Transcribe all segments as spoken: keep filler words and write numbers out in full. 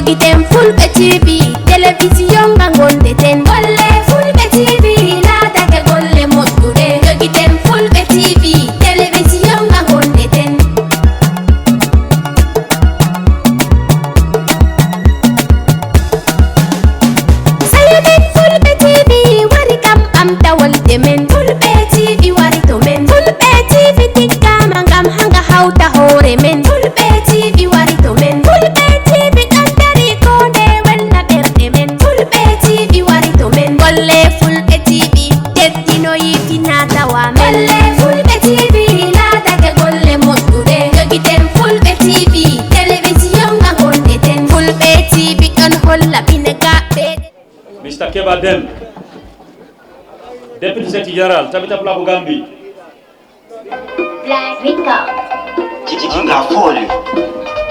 Iten Fulɓe T V, telewisiyon nga ngonɗeten. Golle Fulɓe T V, laatake golle moƴƴuɗe. Jogiten Fulɓe T V, telewisiyon nga ngonɗeten. Sayo men Fulɓe T V wari kam ɓamta wolde men. Fulɓe T V wari to men. Fulɓe T V tiggama ngam hanga hawta hoore men. Fulɓe T V wari to men. Fulɓe T V ɗon dari ko nde welna ɓerɗe men. Fulɓe T V wari to men. Golle Fulɓe T V teddinoyi fina tawa men. Golle Fulɓe T V laatake golle moƴƴuɗe. Jogiten Fulɓe T V, telewisiyon nga ngonɗeten. Fulɓe T V ɗon holla pine gaɓɓe. Mister Keba Dem, Deputy Secretary General, Tabita Pulaaku Gambie. Black Rico. Titi Tinga Fole.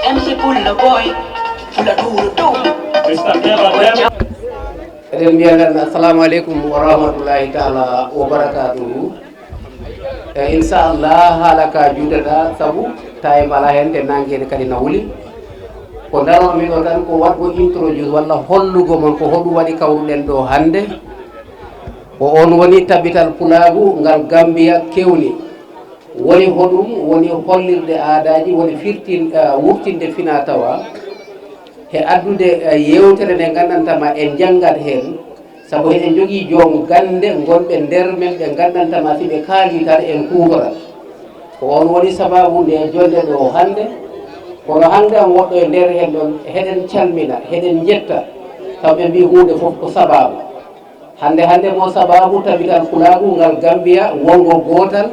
M C Pull the boy. Pula Duro Dum. Mister Keba Dem. Eɗen mbiya tan, assalamu aleykum wa rahmatullahi taala wa barakatuhu. E, inchallah, haala ka juutata, sabu time ala hen, te nangue ne kadi na wuli. Ko daroɗo min ɗo tan ko waɗgo introduce walla hollugo mon ko hoɗum waɗi kawruɗen ɗo hannde. Ko on woni tabital pulaagu ngal Gambia kewni. Woni hoɗum? Woni hollirde aadaaji, woni firtin-, eh, wurtinde fina tawa, he addude, eh, yewtere nde nganndantaa ma en njanngat heen, sabu heɗen njogii joom gannde ngonɓe nder men ɓe nganndantaa ma si ɓe kaalii tan en kuutorat. Ko on woni sabaabu nde jonnde ɗo hannde, kono hannde am woɗɗo e nder heen ɗon, heɗen calmina, heɗen njetta, kamɓe mbii huunde fof ko sabaabu. Hannde, hannde mo sabaabu tabital pulaagu ngal Gambia wongo gootal.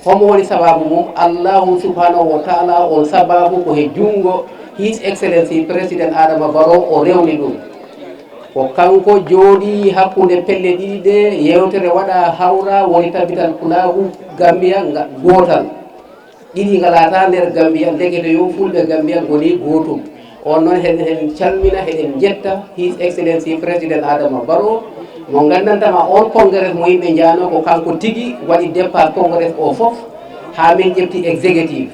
Homo woni sabaabu mum? Allahu subhanahu wa taala on sabaabu ko he junngo His Excellency President Adama Barrow o rewni ɗum. Ko kanko jooɗii hakkunde pelle ɗiɗi ɗe, yewtere waɗa hawra woni tabital pulaagu Gambia nga gootal. Ɗiɗi ngalata nder Gambia, ndekete yo fulɓe Gambia ngoni gootum. On noon heɗen, heɗen calmina, heɗen njetta His Excellency President Adama Barrow, mo nganndantaa ma on congrès mo yimɓe njaano ko kanko tigi waɗi départ congrès o fof, haa min ƴefti exécutif.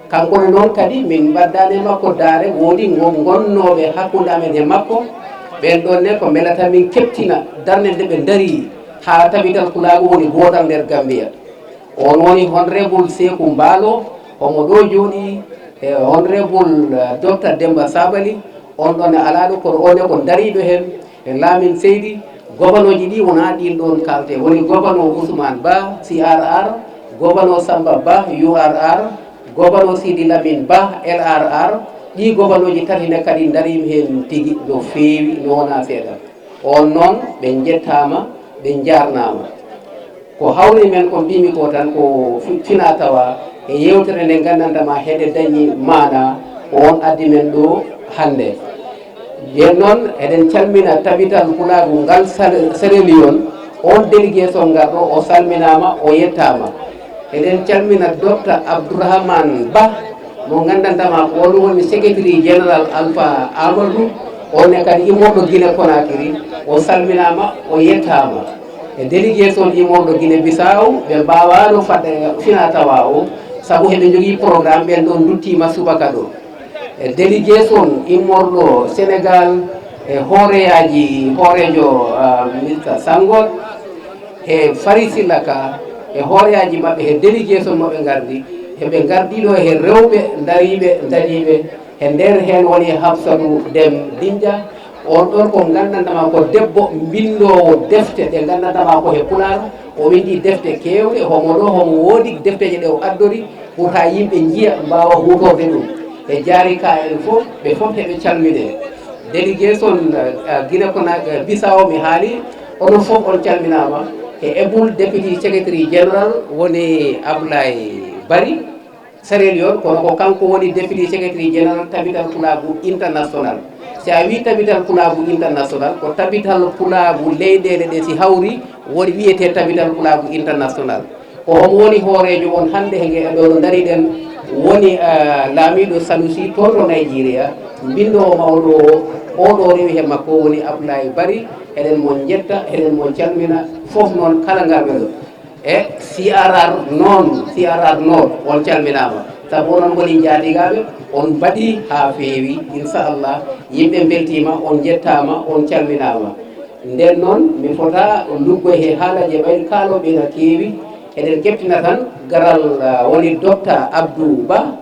Kanko ne noon kadi min mbaddani e makko daare, woodi ngo ngonnooɓe hakkunde amen e makko, ɓen ɗon ne ko mbelata min keɓtina darnde nde ɓe ndarii haa tabital pulaagu woni gootal nder Gambia. On woni Honorable Seeku Mbaalo, omo ɗo jooɗii, e Honorable, eh, Docteur Demba Sabali, on ɗon e alaa ɗo, kono on e ko dariiɗo heen, e Lamin Seydi, gobanooji ɗi wonaa ɗiin ɗoon kaalte, woni gobanoo Ousmane Ba, C R R, gobanoo Samba Ba, U R R, gobanoo Sidi Lamine Ba, L R R, ɗii gobanooji tati ne kadi ndariimi heen tigi no feewi, no wonaa seeɗa. On noon, ɓe njettaama, ɓe njaarnaama. Ko hawri men ko mbimi ko tan ko fi-, fina tawa e yewtere nde nganndantaa ma heɗe dañi maana ko on addi men ɗo hannde. Nden noon eɗen calmina tabital pulaagu ngal Sal-, Sierra Leone, on délégation ngarɗo o salminaama, o yettaama. Eɗen calmina Docteur Abdourahmane Ba mo nganndantaa ma ko on woni secrétaire général Alpha Amadou, on ne kadi immorɗo Guinée Conakry, o salminaama, o yettaama. E délégation immorɗo Guinée Bissau, ɓe mbaawaano fadde fina tawa o, sabu heɓe njogii programme, ɓen ɗon nduttiima subaka ɗo. E délégation immorɗo Sénégal, e hooreyaaji, hooreejo, ah, Mister Sangol, e Fari Silla Ka, e hooreyaaji maɓɓe, e délégation maɓɓe ngardi, heɓe ngardi ɗo e rewɓe dariiɓe, dariiɓe, e nder heen woni Hafsatu Dem Dinja, on ɗon ko nganndantaa ma ko debbo mbinndoowo defte ɗe nganndantaa ma ko he Pulaar, o winndi defte keewɗe, homo ɗo, homo woodi defteeji ɗe o addori pour haa yimɓe njiya, mbaawa huutorde ɗum. E jaari ka en fof, ɓe fof heɓe calmine. Délégation, eh, Guinée Cona-, eh, Bissau mi haali, onon fof on calminaama. E Ebul, Deputy Secretary General woni Abdoulaye Bari. Sierra Leone, kono ko kanko woni Deputy Secretary General Tabital Pulaagu International. Si a wii Tabital Pulaagu International, ko tabital pulaagu leyɗeele ɗe si hawri, woni wiyetee Tabital Pulaagu International. Ko homo woni hooreejo on hannde he nge ɗo no ndariɗen, woni, eh, laamiiɗo Sanusi toon to Nigeria, mbinndoowo mawɗo o, oo ɗo rewi he makko woni Abdoulaye Bari, eɗen mo njetta, eɗen mo calmina, fof noon kala ngarɓe ɗo. E C R R noon, C R R noon, on calminaama. Sabu onon ngoni njaatigaaɓe, on mbaɗii haa feewi, inchallah. Yimɓe mbeltiima, on njettaama, on calminaama. Nden noon, mi fota luggo he haalaji e ɓay kaalooɓe ina keewi. Eɗen keptina tan garal, ah, woni Docteur Abdou Ba,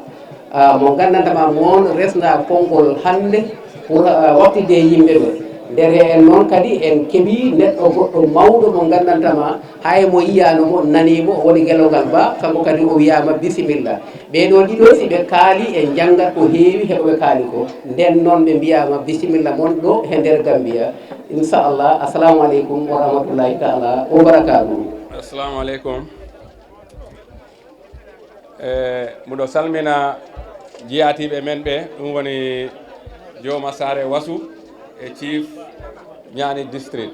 ah, mo nganndantaa ma moon resna konngol hannde pour, ah, waɗtinde yimɓe ɓe. Nder heen noon kadi en keɓii neɗɗo goɗɗo mawɗo mo nganndantaa ma, hay mo yiyaano mo, nanii mo, woni Gelongal Ba, kanko kadi o wiyaama bisimilla. Ɓee ɗoo ɗiɗo, si ɓe kaali, en njanngat ko heewi he ko ɓe kaali ko. Nden noon, ɓe mbiyaama bisimilla mon ɗo he nder Gambia. Inchallah, assalamu aleykum wa rahmatullahi taala wa barakatuhu. Assalamu aleykum. E, mboɗo salmina jiyatiiɓe men ɓe, ɗum woni Jooma Saare Wasu e Chief Ñaani District.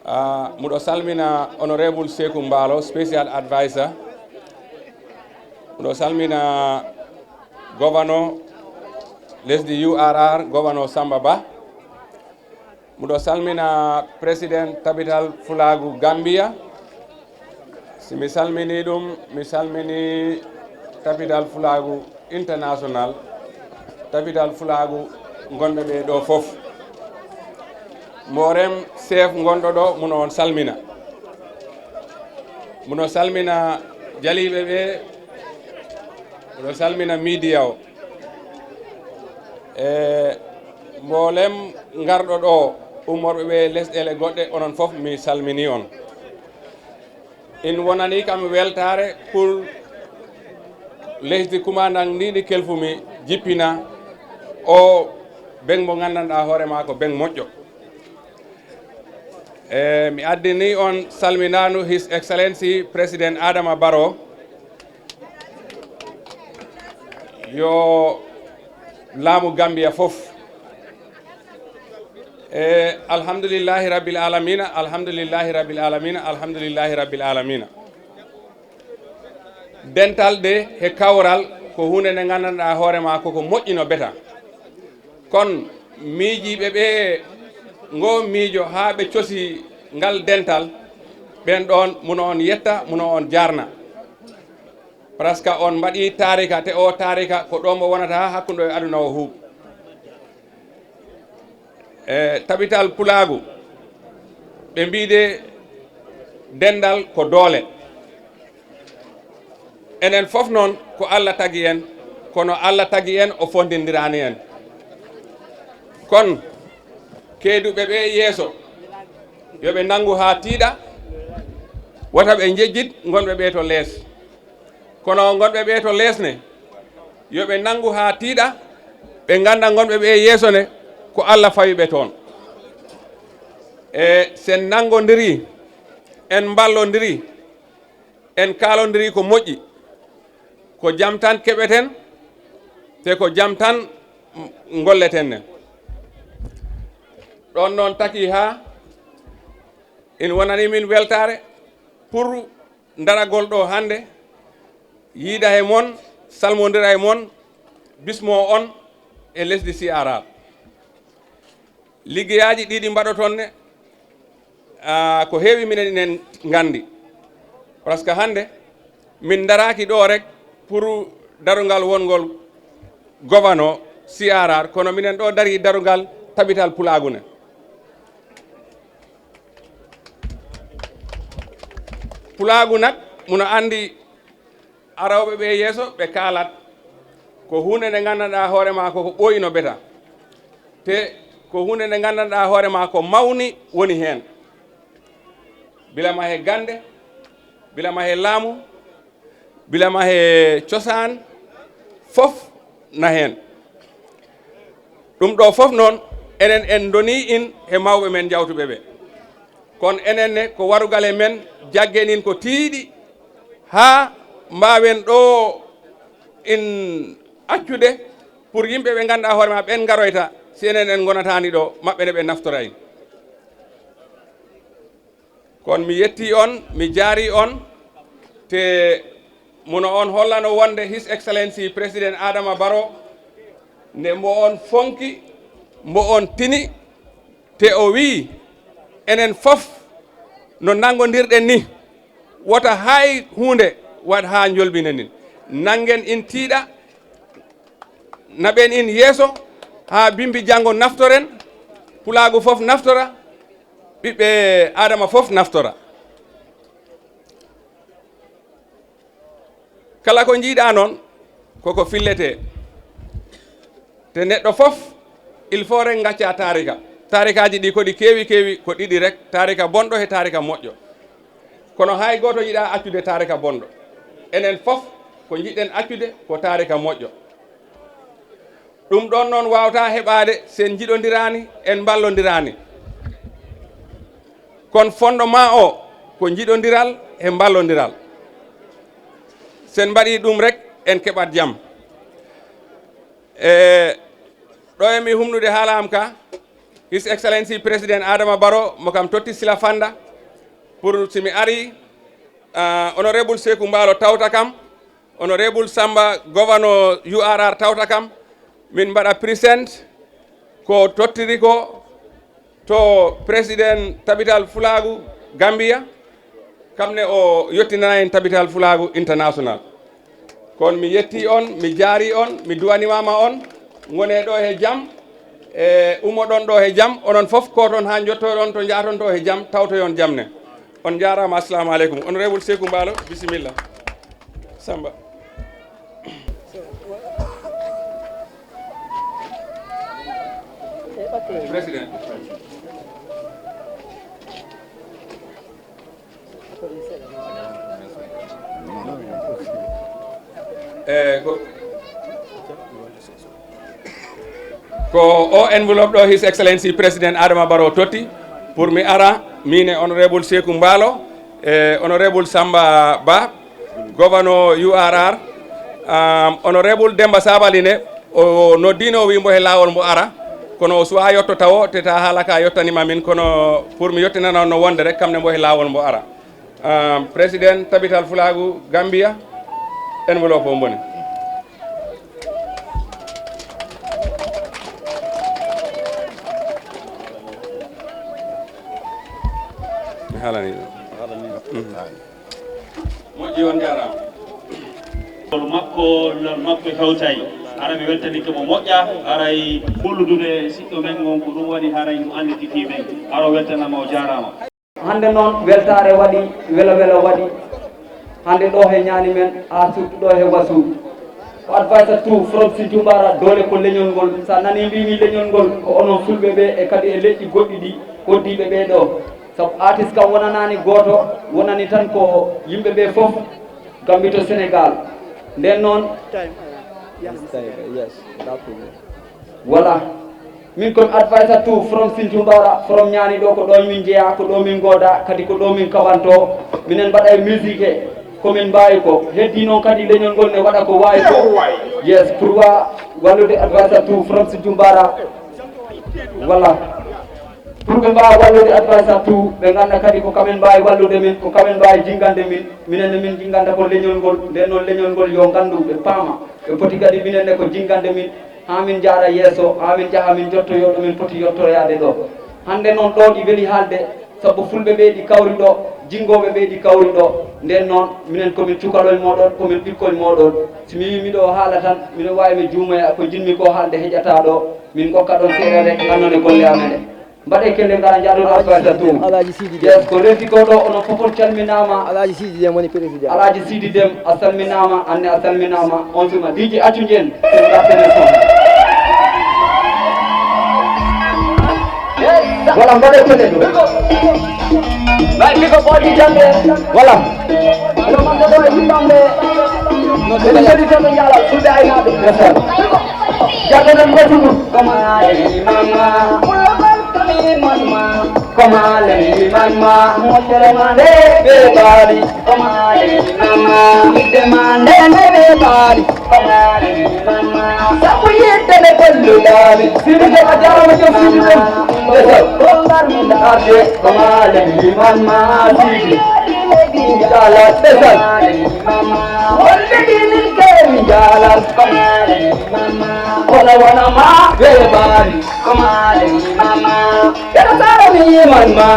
Ah, mboɗo salmina Honorable Seku Mbalo, Special Advisor. Mboɗo salmina Governor lesdi U R R, Governor Samba Ba. Mboɗo salmina President Tabital Fulaagu Gambia. Si mi salmini ɗum, mi salmini Tabital Fulaagu International, Tabital Fulaagu ngonɓe ɓe ɗo fof. Mboolem chef ngonɗo ɗo, mboɗo on salmina. Mboɗo salmina jaliiɓe ɓe, mboɗo salmina media o. E mboolem ngarɗo ɗo, ummorɓe ɓe lesɗeele goɗɗe, onon fof mi salmini on. In wonani kam weltaare pour lesdi kumandan ndi ndi kelfumi jippina o beng mo nganndanɗaa hoore maa ko beng moƴƴo. E mi addini on salminaandu His Excellency President Adama Barrow, yo laamu Gambia fof. E alhamdulillahi rabbil alamina, alhamdulillahi rabbil alamina, alhamdulillahi rabbil alamina. Dental ɗe he kawral ko huunde nde nganndanɗaa hoore maa koko moƴƴino beta. Kon miijiiɓe ɓe ngo miijo haa ɓe cosi ngal dental, ɓen ɗon mboɗo on yetta, mboɗo on jaarna. Parce que on mbaɗi taarika, te o taarika ko ɗo mbo wonata haa hakkunde e aduna o huuɓ. E tabital pulaagu, ɓe mbiide denndal ko doole. Enen fof noon ko Allah tagi en, kono Allah tagi en o fondindiraani en. Kon keeduɓe ɓe yeeso, yo ɓe nanngu haa tiiɗa, wota ɓe njejjit ngonɓe ɓe to lees. Kono ngonɓe ɓe to lees ne, yo ɓe nanngu haa tiiɗa, ɓe ngannda ngonɓe ɓe yeeso ne, ko Allah fawi ɓe toon. E sen nanngondiri, en mballondiri, en kaalondiri ko moƴƴi, ko jam tan keɓeten, te ko jam tan ngolleten ne. Ɗoon noon taki haa ina wonani min weltaare pour daragol ɗo hannde, yiida e mon, salmondira e mon, bismo on e lesdi C R R. Liggeyaaji ɗiɗi mbaɗoton ne, ah, ko heewi minen inen nganndi. Parce que hannde min daraaki ɗo rek pour darungal wongol govano C R R, kono minen ɗo dari darungal tabital pulaagu ne. Pulaagu nak, mboɗo anndi arooɓe ɓe yeeso, ɓe kaalat ko huunde nde nganndanɗaa hoore maa ko, ko ɓooyi no beta. Te ko huunde nde nganndanɗaa hoore maa ko mawni woni heen. Bila ma he gannde, bila ma he laamu, bila ma he cosaan, fof na heen. Ɗum ɗo fof noon, enen en ndonii in he mawɓe men jawtuɓe ɓe. Kono enen ne, ko warugal e men, jaggen in ko tiiɗi, haa mbaawen ɗo in accude pour yimɓe ɓe ngannduɗaa hoore maa ɓen ngaroyta, si enen en ngonataani ɗo, maɓɓe ne ɓe naftora in. Kono mi yetti on, mi jaari on, te mboɗo on hollano wonde His Excellency President Adama Barrow, nde mbo on fonki, mbo on tini, te o wii, enen fof no nanngondirɗen ni, wota hay huunde waɗ haa njolbinen in. Nanngen in tiiɗa, naɓen in yeeso, haa bimbi janngo naftoren, pulaagu fof naftora, ɓiɓɓe Aadama fof naftora. Kala ko njiiɗaa noon, koko filletee. Te neɗɗo fof, il faut rek ngacca taarika. Taarikaaji ɗi ko ɗi keewi keewi, ko ɗiɗi rek, taarika bonɗo e taarika moƴƴo. Kono hay gooto yiɗaa accude taarika bonɗo. Enen fof, ko njiɗɗen accude, ko taarika moƴƴo. Ɗum ɗoon noon waawata heɓaade so en njiɗondiraani, en mballondiraani. Kono fondement o ko njiɗondiral e mballondiral. So en mbaɗii ɗum rek, en keɓat jam. E ɗo e mi humnude haala am ka, His Excellency President Adama Barrow mo kam totti Silafanda, pour si mi ari, ah, Honorable Seku Mbaalo tawta kam, Honorable Samba, Governor U R R tawta kam, min mbaɗa present ko tottiri ko to President Tabital Fulaagu Gambia, kam ne o yottinana en Tabital Fulaagu International. Kono mi yetti on, mi jaari on, mi duwanimaama on, ngone ɗo he jam, e ummoɗon ɗo he jam, onon fof koton haa njottoɗon to njaaton to he jam, tawtoyon jam ne. On njaaraama, assalamu aleykum. Honorable Seku Mbaalo, bisimilla. Samba. President. Eh, ko, ko o enveloppe ɗo His Excellency President Adama Barrow totti pour mi ara, min e Honorable Seku Mbaalo, e Honorable Samba Ba, Governor U R R, um, Honorable Demba Sabali ne, o noddiino, o wii mbo he laawol mbo ara, kono o suwaa yotto tawo, te ta haala ka yottanima min, kono pour mi yottinana on no wonde rek, kam ne mbo he laawol mbo ara. Um, President Tabital Fulaagu Gambia, enveloppe o mboni. Mi haalani ɗum. Moƴƴi, on njaaraama. Lol makko, lol makko e hawtay. Ara mi weltanike mo moƴƴa, aray holludude siɗɗo men ngon ko ɗum waɗi haray mo annditiki men. Ara o weltanama, o jaaraama. Hannde noon weltaare waɗi, welo welo waɗi. Hannde ɗo he ñaani men, haa surtout ɗo he wasu. Ko advisor to from Sinthiou Bara, doole ko leñol ngol. Sa nani mbimi leñol ngol, ko onon fulɓe ɓe e kadi e leƴƴi goɗɗi ɗi, hoddiiɓe ɓe ɗo. Sabu artiste kam wonanaani gooto, wonani tan ko yimɓe ɓe fof, Gambie to Sénégal. Nden noon, yes, that problem. Voilà. Min ko mi advisor to from Sinthiou Bara, from ñaani ɗo, ko ɗo min jeyaa, ko ɗo min ngooda, kadi ko ɗo min kawanto. Minen mbaɗa e musique, ko min mbaawi ko. Heddi noon kadi leñol ngol ne waɗa ko waawi ko. Yes, pour wa-, wallude advisor to from Sinthiou Bara. Voilà. Pour ɓe mbaawa wallude advisor to, ɓe ngannda kadi ko kamen mbaawi wallude min, ko kamen mbaawi jinngande min. Minen ne min jinnganta ko leñol ngol, nden noon leñol ngol yo nganndu, ɓe paama. Ɓe poti kadi minen ne ko jinngande min, haa min njaara yeeso, haa min njaha min njottoyoo ɗo min poti yottoyaade ɗo. Hannde noon ɗo ɗi weli haalde, sabu fulɓe ɓe ɗi kawri ɗo, jinngooɓe ɓe ɗi kawri ɗo. Nden noon minen ko min cukalel mooɗon, ko min ɓikkol mooɗon. Si mi wii miɗo haala tan, miɗo waawi mi juumoya, ko njiɗmi ko haalde heƴataa ɗo, min ngokka ɗon seeɗa rek, nganndoɗe golle amen ɗe. Mbaɗe kelle ngara njaɗon Alpha Tatou. Alaaji Sidi Dem. Yes, ko renti ko ɗo, onon fof on calminaama. Alaaji Sidi Dem woni président. Alaaji Sidi Dem, a salminaama, anne a salminaama, on tuma D J accu njen. Voilà, mbaɗe kelle ɗo. Mbaɗe ko ɓoodi jamɓe. Voilà. Onon man ɗo e yimɓe. Eɗen jooɗi tan no njaala, fulɓe aynaaɓe. Ndeysaan. Jagganal mbaɗi ɗum. Ko maale liman ma. Pullo bal ko liman ma. Ko maale liman ma. Moƴƴere ma nde ɓe baali. Ko maale liman ma. Yidde ma nde nde ɓe baali. Ko maale liman ma. Sabu yidde nde gollu daali. Sidi Dem a jaaraama, jom sidi ɗum. Ndeysaan. Ko ngar mi arde. Ko maale liman ma sidi. Jaala ndeysaan. Wonɓe ɗi min keewi jaalal. Kono wona ma weebaani. Jara Sara mi yiman ma.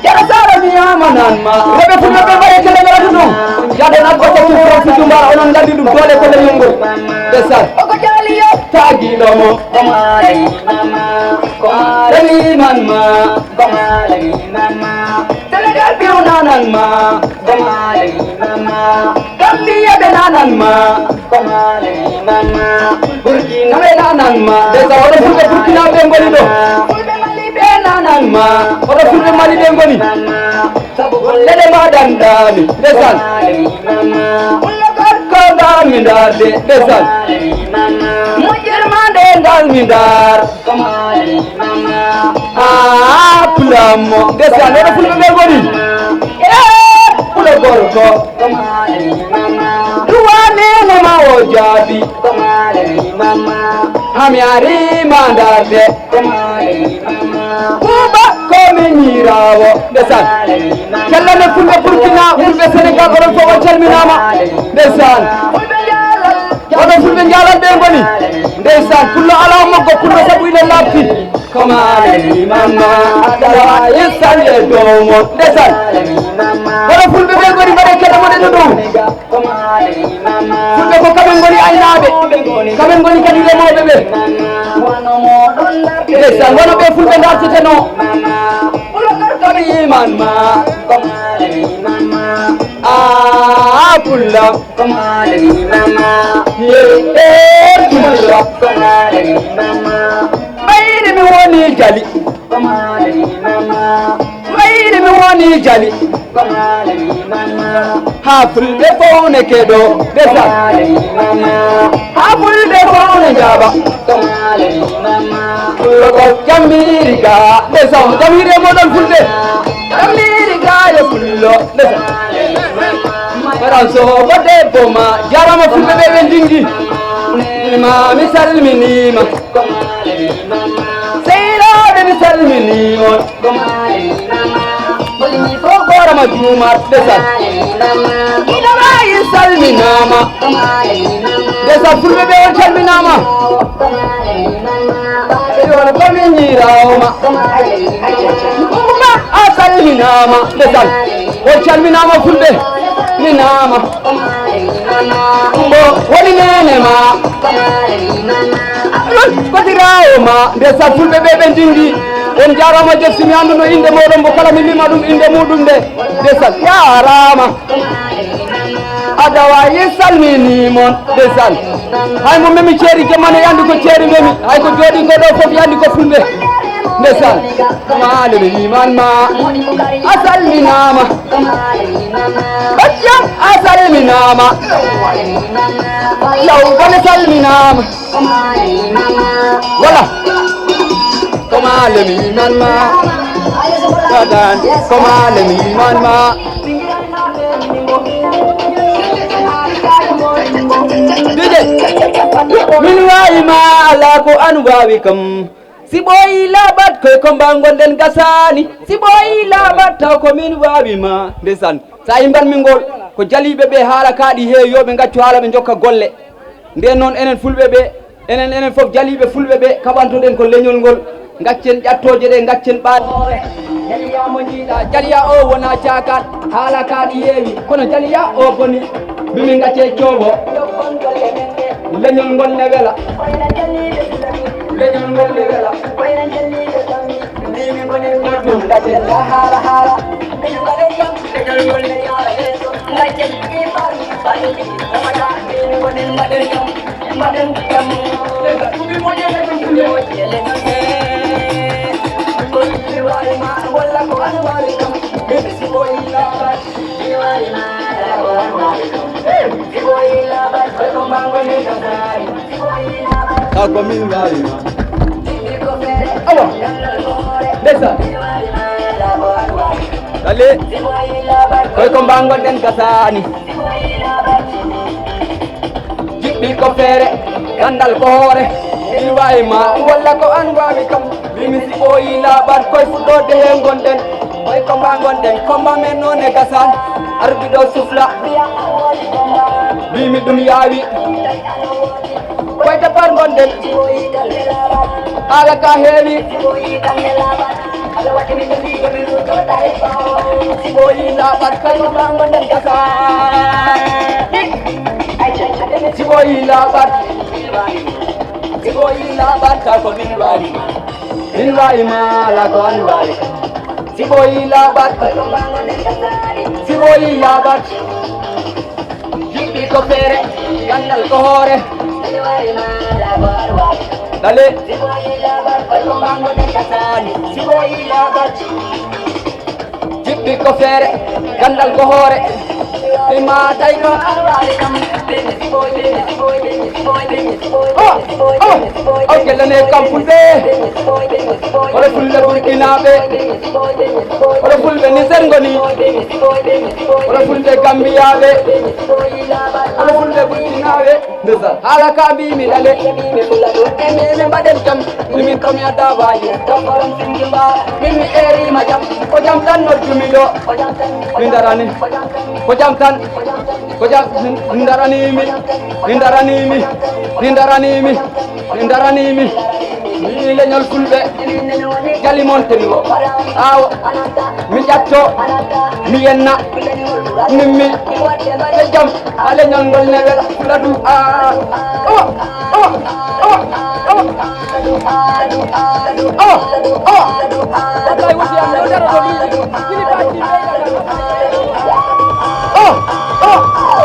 Jara Sara Ñaamanan ma. Rewɓe fulɓe ɓe mbaɗe kala ngarata ɗum. Jaɗen abba ko ɗum ko fijumba onon nganndi ɗum doole ko leñol ngol. Ndeysaan. Taagiiɗo mo. Remi man ma. Sénégal ɓe o nanan ma. Gambiya ɓe nanan ma. Burkina ɓe nanan ma. Ndeysaan, oɗo fulɓe Burkina ɓe ngoni ɗo. Fulɓe Mali ɓe nanan ma. Oɗo fulɓe Mali ɓe ngoni. Sabu golle ɗe mbaɗanɗami. Ndeysaan. Pullo gorko ngal mi ndaar de. Ndeysaan. Moƴƴere ma nde ngal mi ndaar. Ah, pulammo. Ndeysaan, oɗo fulɓe ɓe ngoni. Eh, pulo gorko. Duwa nene ma o jaabi. Hami ari ma ndaar de. Buuba ko min ñiiraawo. Ndeysaan. Kala ne fulɓe Burkina, fulɓe Sénégal, oɗon fof on calminaama. Ndeysaan. Oɗon fulɓe njaalan ɓe ngoni. Ndeysaan. Pullo alaa moggo, pullo sabu ina laaɓti. Ko maale mi mamma, Adama e Saliya Doomo. Ndeysaan. Oɗon fulɓe ɓe ngoni mbaɗe kala mo ɗeɗo ɗum. Fulɓe ko kaɓe ngoni aynaaɓe, kaɓe ngoni kadi remooɓe ɓe. Ndeysaan, wano ɓe fulɓe ndartetenoo. Pullo gorko mi iman ma. Ah, pulla. Ye, eh, pulla. Ɓayri mi woni jali. Mayri mi woni jali. Haa fulɓe fof ne keɗo. Ndeysaan. Haa fulɓe fof ne njaaba. Fulɓe ko jammiiri ga. Ndeysaan, jammiiri e moɗon fulɓe. Jammiiri ga e fullo. Ndeysaan. Faranso ko debbo ma. Jarama fulɓe ɓe ɓe ndingi. Ma mi salminiima. Sehilaaɓe, mi salminii on. Ko gorama juumat, ndeysaan. Ina waawi salminaama. Ndeysaan, fulɓe ɓe on calminaama. Yo on ko min ñiiraama. Kumba a salminaama. Ndeysaan, on calminaama fulɓe. Minaama. Kumbo woni neene ma. Ɗon kotiraawo ma. Ndeysaan, fulɓe ɓe ɓe ndingi. On njaaraama, Jeff, si mi annduno innde mooɗon, mo kala mi mima ɗum innde muuɗum nde. Ndeysaan, yaaraama. Adawa yi salmini mon. Ndeysaan. Hay mo memi ceeri jamma ne yandi ko ceeri memi. Hay ko jooɗi ko ɗo fof yandi ko fulɓe. Ndeysaan. Maale mi miman ma. A salminaama. Bajjam a salminaama. Law bone salminaama. Voilà. Ko maale mi iman ma. Badan. Ko maale mi iman ma. Dide. Min waawi ma ala ko an waawi kam. Si ɓooyi laaɓat koy ko mba ngonɗen gasaani. Si ɓooyi laaɓat taw ko min waawi ma. Ndeysaan. So a yimban min ngol ko jaliiɓe ɓe haala kaaɗi heewi yo ɓe ngaccu haala ɓe njokka golle. Nden noon enen fulɓe ɓe, enen, enen fof jaliiɓe fulɓe ɓe, kaɓantoɗen ko leñol ngol, ngaccen ƴattooje ɗe, ngaccen ɓaali. Jaliya mo njiiɗa, jaliya o wona caakan, haala kaaɗi heewi, kono jaliya o boni. Mimi ngacce coobo, leñol ngol ne wela. Leñol ngol ne wela. Mimi ngonen ɗum, ngaccen haala haala. Leñol ngol ne yaara yeeso. Taw ko min mbaawima. Awa. Ndesa. Dale. Koy ko mbangonɗen gasani. Jiɗɗi ko feere, gandal ko hoore. Min waawi ma, walla ko an waawi kam. Mimi si ɓooyi laaɓan koy fuɗɗoode he ngonɗen. Koy ko mbangonɗen, combat men noon e gasan. Arbiɗo sufla. Mimi ɗum yaawi. Koy tapar ngonɗen. Haala ka heewi. Siboyi laaɓat kala ma ngonɗen kasa. Siboyi laaɓat. Siboyi laaɓat ka ko min waɗi. Min waɗi ma ala ko an waɗi. Siboyi laaɓat. Siboyi laaɓat. Jiɗɗi ko feere, gandal ko hoore. Dale. Jiɗɗi ko feere, gandal ko hoore. Ɓe ma tawi ko alwaali kam. Oh, oh, oh, gellane kam fulɓe. Wala fulɓe burkinaaɓe. Wala fulɓe Niger ngoni. Wala fulɓe Gambiyaaɓe. Wala fulɓe burkinaaɓe. Ndeysaan. Haala ka mbimi ɗale. Mbimi mbaɗen jam. Mbimi kam ya dawaji. Min mi erima jam. Ko jam tan noddumi ɗo. Min darani. Ko jam tan. Ko jam. Min darani mi. Min darani mi. Min darani mi. Min darani mi. Mi leñol fulɓe. Jali mon tengo. Awa. Mi ƴatto. Mi yenna. Min mi. Ɓe jam. Aleñol ngol ne wela fula du. Ah. Oh, oh, oh, oh. Oh, oh, oh. Wallahi woti am, yo daro do min. Ini baki. Oh, oh, oh,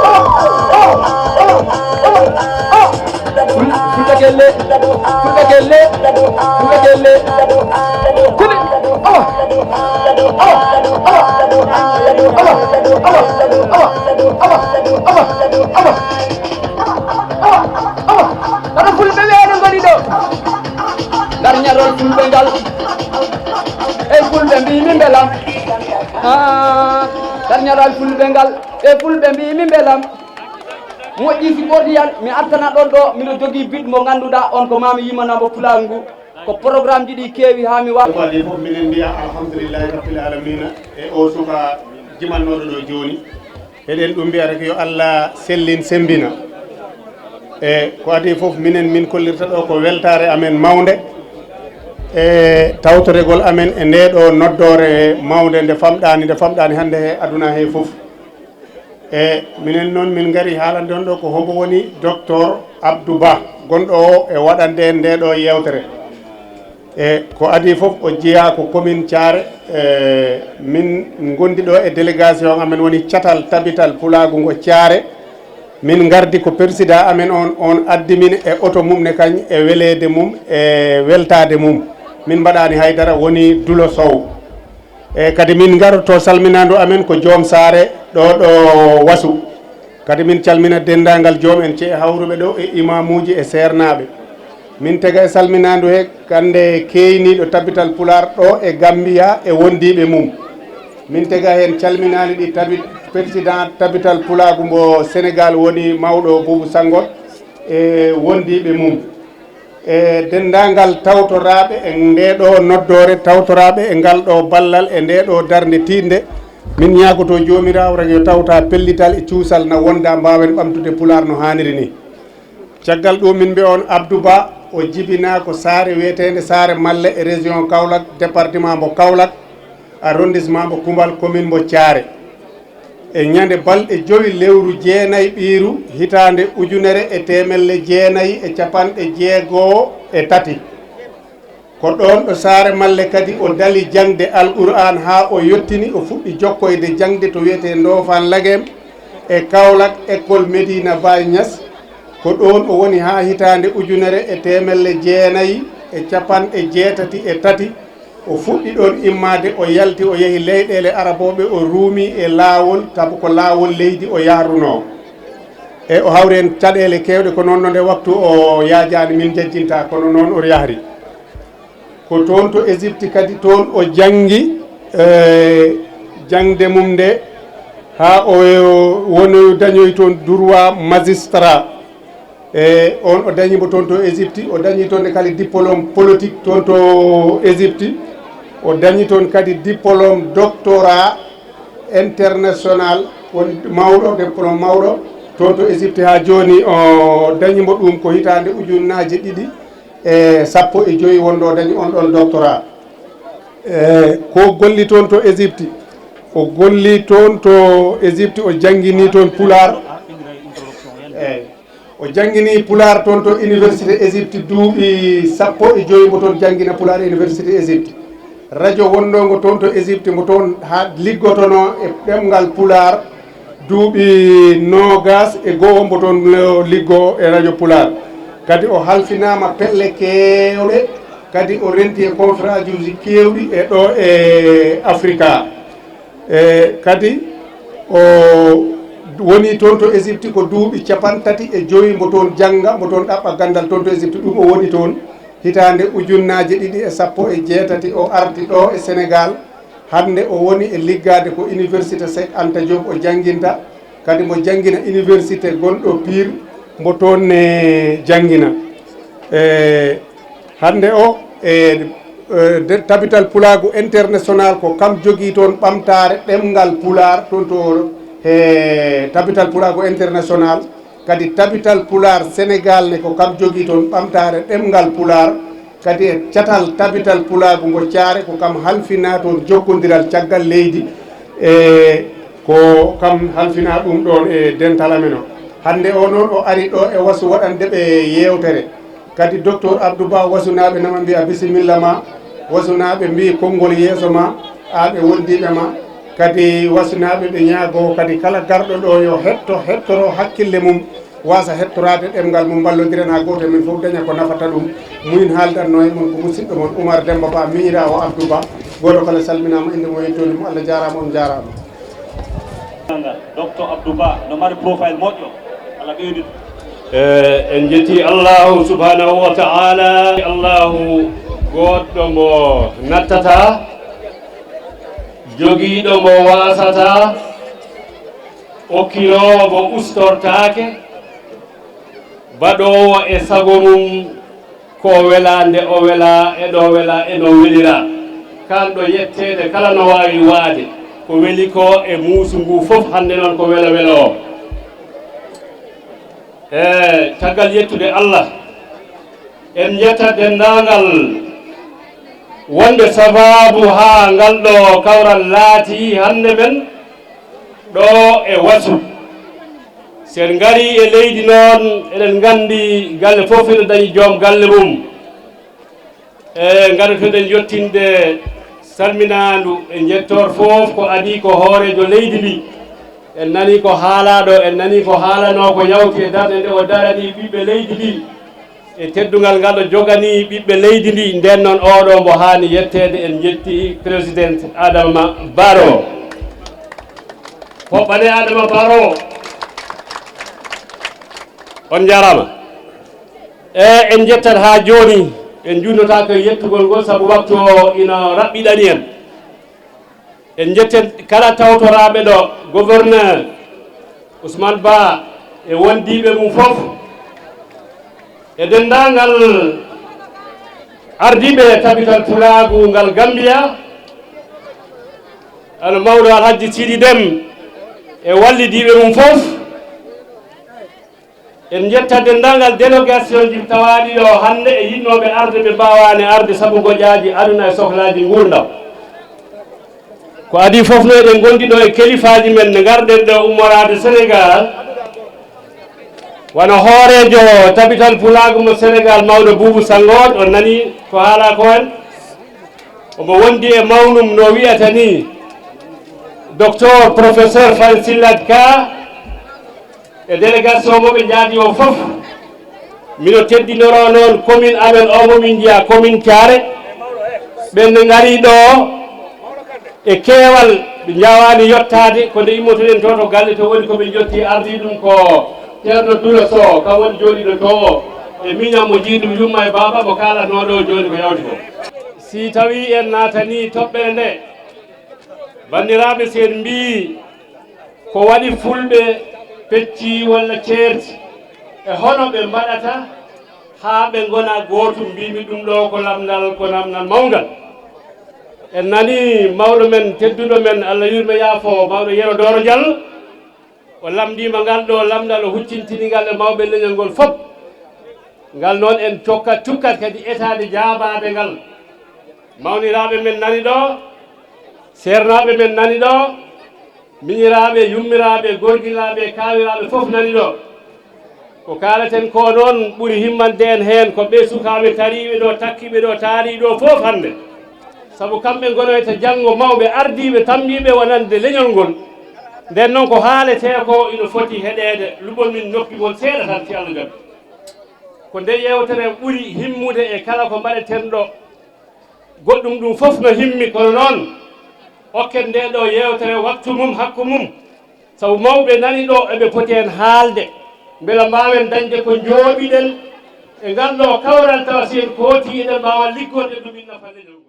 oh, oh, oh, oh. Ful-, Fulɓe gelle, Fulɓe gelle, Fulɓe gelle. Kuli. Awa. Awa. Awa. Awa. Awa. Fulɓe weeno ngoni ɗo. Ngar ñarol fulɓe ngal. Ey fulɓe mbi min mbelam. Ah, ngar ñaral fulɓe ngal. Ey fulɓe mbi min mbelam. Moƴƴi si ɓordi yan, mi artana ɗon ɗo, miɗo jogii bit mo ngannduɗaa on ko maa mi yimana mo pulaagu ngu. Ko programme ji ɗi keewi haa mi wa- Ko adii fof, minen mbiya alhamdulillahi rabbil alamina e o suka jimannooɗo ɗo jooni. Eɗen ɗum mbiya rek yo Allah sellin semmbina. E ko adii fof, minen min kollirta ɗo ko weltaare amen mawnde e tawtoregol amen e nde ɗo noddoore mawnde nde famɗaani, nde famɗaani hannde he aduna he fof. E minen noon min ngari haalande on ɗo ko hombo woni docteur Abdou Ba, gonɗo o e waɗande en nde ɗo yewtere. E ko adii fof o jeyaa ko commune Thiaré. E min ngondi ɗo e délégation amen woni catal tabital pulaagu ngo Thiaré. Min ngardi ko président amen on, on addi min e oto mum ne kañ e weleede mum e weltaade mum. Min mbaɗaani haydara, woni Dulo Sow. E kadi min ngaroto salminaandu amen ko joom saare ɗo, ɗo Wasu. Kadi min calmina denndaangal joom en ce'e hawruɓe ɗo e imaamuuji e seernaaɓe. Min tega e salminaandu he kannde keeyniiɗo tabital Pulaar ɗo e Gambiya e wondiiɓe mum. Min tega heen calminaali ɗi tabi-, président tabital Pulaagu mbo Senegaal woni mawɗo Buubu Sanngot e wondiiɓe mum. E denndaangal tawtoraaɓe e ndee ɗo noddoore, tawtoraaɓe e ngal ɗo ballal e ndee ɗo darnde tiiɗnde, min ñaagoto Joomiraawo rek yo tawta pellital e cuusal na wonda, mbaawen ɓamtude Pulaar no haaniri ni. Caggal ɗum, min mbiya on Abdou Ba, o jibinaa ko saare wiyeteende Saare Malle e région Kaolack, département mbo Kaolack, arrondissement mbo Koumbal, commune mbo Thiaré. E ñande balɗe jowi lewru jeenayi ɓiiru hitaande ujunere e teemelle jeenayi e capanɗe jeego e tati. Ko ɗoon ɗo Saare Malle kadi o dali jaŋde Alquraan haa o yottini, o fuɗɗi jokkoyde jaŋde to wiyetee Ndofaan Lagem e Kaolack, école Medina Baye Niass. Ko ɗoon o woni haa hitaande ujunere e teemelle jeenayi e capanɗe jeetati e tati. O fuɗɗi ɗoon immaade, o yalti, o yehi leyɗeele Arabooɓe, o ruumi e laawol, tabu ko laawol leydi o yahrunoo. E o hawri heen caɗeele keewɗe, ko noon no nde waktu o yaajaani, min njejjinta, kono noon o yahri. Ko toon to Égypte kadi, toon o janngi, e, jaŋde mum nde, haa o woni dañoy toon droit magistrat. E, on o dañi mo toon to Égypte, o dañi toon ne kadi diplôme politique toon to Égypte. O dañi toon kadi diplôme doctorat international, woni mawɗo, diplôme mawɗo. Toon to Égypte haa jooni, o dañi mbo ɗum ko hitaande ujunnaaje ɗiɗi e sappo e joy wonɗo dañi on ɗon doctorat. E ko golli toon to Égypte, o golli toon to Égypte, o janngini toon Pulaar. Eey. O janngini Pulaar toon to Université Égypte duuɓi sappo e joy mbo toon janngina Pulaar Université Égypte. Radio wonnoongo toon to Égypte mbo toon haa liggotonoo e ɗemngal Pulaar duuɓi noogas e go'o mbo toon liggoo e radio Pulaar. Kadi o halfinaama pelle keewɗe, kadi o renti e conférence uji keewɗi e ɗo e Afrika. E kadi o woni toon to Égypte ko duuɓi capanɗe tati e joy mbo toon jannga, mbo toon ɗaɓɓa ganndal toon to Égypte. Ɗum o woni toon hitaande ujunnaaje ɗiɗi e sappo e jeetati, o arti ɗo e Sénégal. Hannde o woni e liggaade ko Université Cheikh Anta Diop o jannginta, kadi mbo janngina université gonɗo Pire, mbo toon ne janngina. E hannde o, e, e, de, Tabital Pulaagu International ko kam jogii toon ɓamtaare ɗemngal Pulaar toon to, he Tabital Pulaagu International. Kadi Tabital Pulaar Sénégal ne ko kam jogii toon ɓamtaare ɗemngal Pulaar. Kadi e catal Tabital Pulaagu ngo Caare ko kam halfinaa toon jokkondiral caggal leydi, e ko kam halfinaa ɗum ɗoon e dental amen o. Hannde o noon o ari ɗo e wasu waɗande ɓe yeewtere. Kadi Docteur Abdou Ba, wasunaaɓe nama mbiya bisimilla ma, wasunaaɓe mbii konngol yeeso ma, aa ɓe wondiiɓe ma. Kadi wasunaaɓe ɓe ñaagoo kadi kala garɗo ɗo yo hetto, hettoro hakkille mum, waasa hettoraade ɗemngal mum, mballondiren haa gooto e men fof daña ko nafata ɗum. Mumin haaldanno e mon ko musidɗo mon Oumar Demba Ba, miñiraawo Abdou Ba. Gooto kala salminaama, innde mum e yettoode mum. Allah jaaraama, on njaaraama. Docteur Abdou Ba no mari profile moƴƴo. Allah ɓeydu. E, en njetti Allahu subhanahu wa ta'ala, Allahu goɗɗo mo nattata, jogiiɗo mo waasata, okkiroowo mo ustortaake, baɗoowo e sago mum ko wela nde o wela, e ɗo wela, e no welira. Kanɗo yetteede kala no waawi waade, ko weli ko e muusu ngu fof, hannde noon ko welo welo o. E caggal yettude Allah, en njetta denndaangal wonde sabaabu haa ngal ɗo kawral laati hannde men ɗo e wasu. Si en ngarii e leydi noon, eɗen nganndi galle fof ina dañi joom galle mum. E ngarduɗen yettinde salminaandu e njettoor fof ko adii ko hooreejo leydi ndi. En nanii ko haalaa ɗo, en nanii ko haalanoo ko yawti e darnde nde o daranii ɓiɓɓe leydi ndi. E teddungal ngal o joganii ɓiɓɓe leydi ndi, ndeen noon oɗo mbo haani yetteede, en njetti Président Adama Barrow. Hoɓɓane Adama Barrow. On njaaraama. E, en njettat haa jooni, en njuutnotaako e yettugol ngol sabu waktu o ina raɓɓiɗani en. En njettat kala tawtoraaɓe ɗo, gouverneur Ousmane Ba e wondiiɓe mum fof, e denndaangal ardiiɓe Tabital Pulaagu ngal Gambia, hono mawɗo Alhaji Sidi Dem e wallidiiɓe mum fof. En njetta denndaangal délégation ji tawaaɗi ɗo hannde e yiɗnooɓe arde, ɓe mbaawaani arde sabu goƴaaji aduna e sohlaaji nguurndam. Ko adii fof no eɗen ngondi ɗo e kelifaaji men, nde ngarɗen ɗo ummoraade Senegaal, wano hooreejo Tabital Pulaagu mo Senegaal, mawɗo Buubu Sanngoot, on nanii ko haalaa ko en. Omo wondi e mawnum no wiyata ni, Docteur Professeur Fary Sillade Ka, e délégation mo ɓe njaadi o fof. Mino teddinoro noon commune amen o mo min njiya, commune Thiaré. Ɓen ne ngari ɗo e keewal, ɓe njaawaani yottaade, ko nde immotoɗen to, to galle to woni ko ɓe njotti, ardii ɗum ko Ceerno Dura Sow, kam woni jooɗiiɗo to o, e miñam mo jiiɗum yumma e baaba mo kaalatnoo ɗo jooni ko yawti ko. Si tawii en naatanii toɓɓere nde, banndiraaɓe, si en mbii ko waɗi fulɓe peccii walla ceerti, e hono ɓe mbaɗata haa ɓe ngona gootum, mbiimi ɗum ɗo ko lamndal, ko namndal mawngal. En nanii mawɗo men, tedduɗo men, Allah yurme yaafo, mawɗo Yero Dooro Diallo, O lamndiima ngal ɗo lamndal, o huccintini ngal e mawɓe leñol ngol fof. Ngal noon en cokkat, cukkat kadi etaade jaabaade ngal. Mawniraaɓe men nani ɗo, seernaaɓe men nani ɗo, miñiraaɓe, yummiraaɓe, gorgilaaɓe, kaawiraaɓe fof nani ɗo. Ko kaalaten ko noon ɓuri himmande en heen, ko ɓee sukaaɓe tariiɓe ɗo, takkiiɓe ɗo, taariiɓe ɗo fof hannde. Sabu kamɓe ngonoyta janngo mawɓe ardiiɓe tammbiiɓe wonande leñol ngol. Nden noon ko haaletee ko ina foti heɗeede, luɓon min noppi mon seeɗa tan si Allah jaɓi. Ko nde yeewtere ɓuri himmude e kala ko mbaɗeten ɗo. Goɗɗum ɗum fof no himmi, kono noon okken nde ɗo yeewtere waktu mum, hakku mum. Sabu mawɓe nani ɗo eɓe poti heen haalde, mbela mbaawen dañde ko njooɓiɗen e ngal ɗo kawral, tawa si en kooti eɗen mbaawa liggorde ɗum ina nafa leñol ngol.